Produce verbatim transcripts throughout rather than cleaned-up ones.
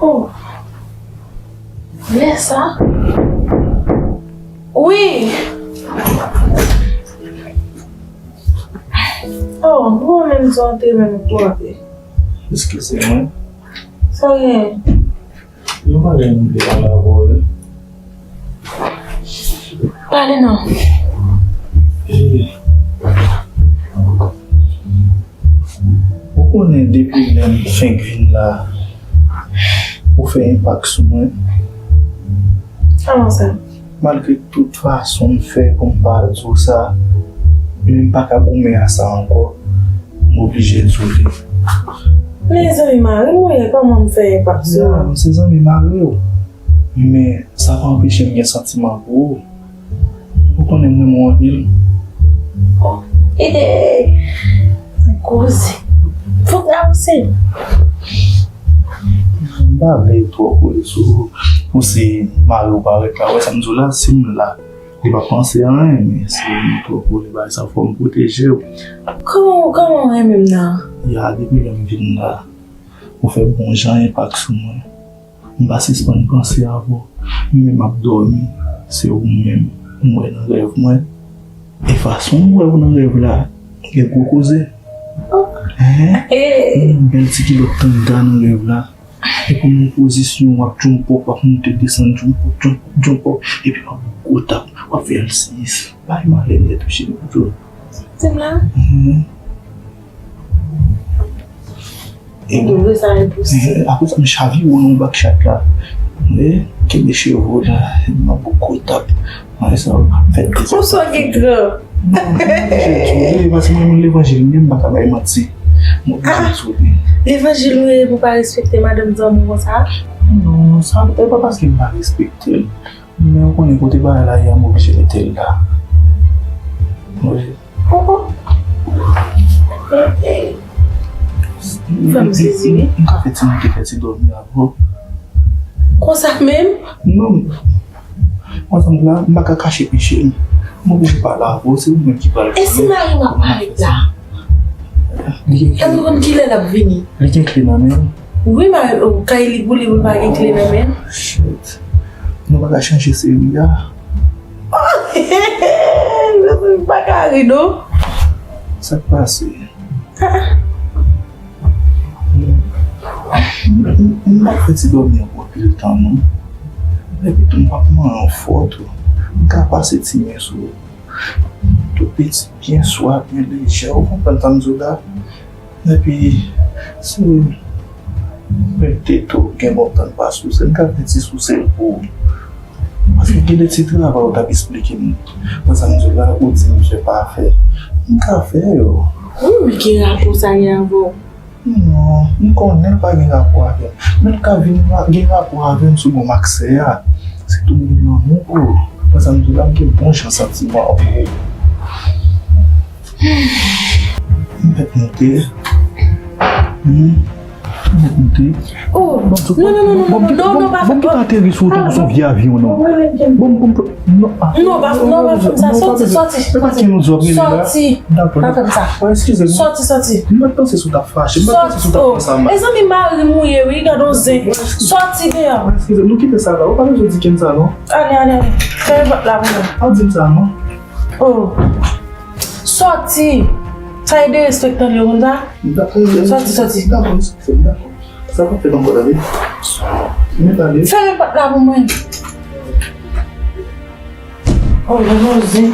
Oh. Lè sa? Wi. Oh, bon, menm sa w te menm tou antre. Eskize mwen. Sa w gen? Yon bagay mwen vle pale avè w, wi. Pale non. E, ou konnen depi lè m fenk vin la, ou fè enpak sou mwen. Kòman sa? Malgre tout fason m fè pou m pa di w sa, men m pa ka goumen a sa ankò. M oblije di w li. Men zanmi mari m ou ye, kòman m fè enpak sou ou? Ya, m se zanmi mari w. Men sa pa anpeche m gen santiman pou ou. Ou konnen m renmen w anpil. Oh, ede. Koze. Fòk avanse. M pa vle twò koze sou ou pou si mari w parèt la. Ou wè sa m di w la, si m la, li p ap panse anyen, men si m twò koze bagay sa, fò m pwoteje w. Kòman, kòman w renmen m nan? Ya, depi lè m vin la, ou fè bon jan enpak sou mwen. M pa sispann panse avè w. Menm m ap dòmi, se ou menm m wè nan rèv mwen. E fason m wè w nan rèv la, gen gwo koze. Hein? Yon bèl ti kilòt tanga nan rèv la. Epi nan pozisyon w ap djonpòp, w ap moute desann djonpòp, djonpòp, djonpòp. Epi w ap gwo tap, w ap fè L sis. Bay malè nèt wi cheri, pou tou. Tim la? Mhm. E m vle sa enposib. Apre sa, m chavire w nan bak chat la. E, kenbe cheve w la, m ap gwo tap. Apre sa, m fè de. Ou sot gen gran. Non, m pa chèche sou li, paske mwen, mwen levanjil m ye, m pa ka bay manti. Mwen oblije sou li. Levanjil ou ye pou pa respekte madanm zanmi w konsa? Non, sa, e pa paske m pa respekte l. Men ou konnen kote bagay la ye a, m oblije mete l la. Wi. Oh, oh. Eh, eh. Fè m sezi, wi. M ka fè ti moute, fè ti dòmi avè w. Konsa menm? Non. Mwen, sa m la, m pa ka kache peche m. M oblije pale avè w, se ou menm ki pral. E si mari m ap parèt la? Li gen kle. Èske ou konn kilè l ap vini? Li gen kle nan men l. Wi, ma, oh, kay li pou li, pou l pa gen kle nan men l. Shit. Nou pa ka chanje seri a. M pa ka ri, non. Sa k pase? Ah. M, m, m pa fè ti dòmi an pou anpil tan, non. Epi tou, m p ap manyen w fò tou. M ka pase ti men sou ou. Tou piti, byen swa, byen lejè. Ou konprann sa m di w la? Epi, si w rete tou, gen bon tan l pa souse, m ka fè ti souse l pou ou. Paske gen de ti travay ou t ap esplike m. Nan sa m di w la, ou di m fè pa fè. M ka fè yo. Wi, men ki rapò sa gen avè w? Non, m konnen l pa gen rapò avè m. Men l ka vin ra-, gen rapò avè m sou bon m ak sè a. Se tou m gen lanmou pou ou. Nan sa m di w la, m gen bon jan santiman pou ou. M mèt moute. Hmm. M mèt moute. Oh, non, non, non, non, non, non, non, pa fè, bon, pa ateri sou ou tankou se yon vye avyon, non. Bon, bon, non, ah. Non, pa, non, pa fè m sa. Sòti, sòti. E pa ti moun zòb li la. Sòti. Dakò, dakò. Pa fè m sa. Oh, eskize m. Sòti, sòti. M pa t panse si w t ap fache. M pa t panse si w t ap fè sa mal. Mezanmi, mari m ou ye, wi, gade yon zen. Sòti deyò. Oh, eskize m, nou kite sa la. Ou pa bezwen di Kenza, non. Ale, ale, ale. Fèmen pòt la pou mwen. Pa di m sa, non. Oh. Sòti. Sa e derespektan li yo konn sa? Dakò. Sòti, sòti. Dakò, dakò. Sa pa fèt ankò, tande. Men tande. Fèmen pòt la pou mwen. Oh, gade yon zen.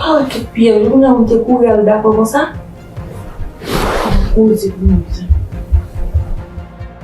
Kawòt tout pyè, ou konnen ou te kouri al dakò konsa? Kouri se pou mwen.